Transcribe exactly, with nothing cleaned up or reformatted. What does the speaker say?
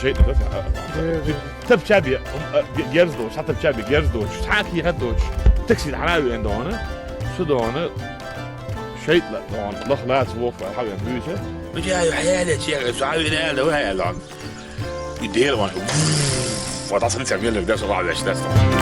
ШайтӀа таса, а, а, тапча бе, а, бе-, герз доцуш, цхьа тапча бе, герз доцуш, цхьа а кехат доцуш, такси дӀа а веана дона, цу дона, шайтӀа дона, лаха лаца воху, хьа вен буьйса. Мича ю хьаяле чега, цу хьа вен аьлла, ва аьлла. И дела ван, вот аса ца веллиг, да, со ва веш, да, со.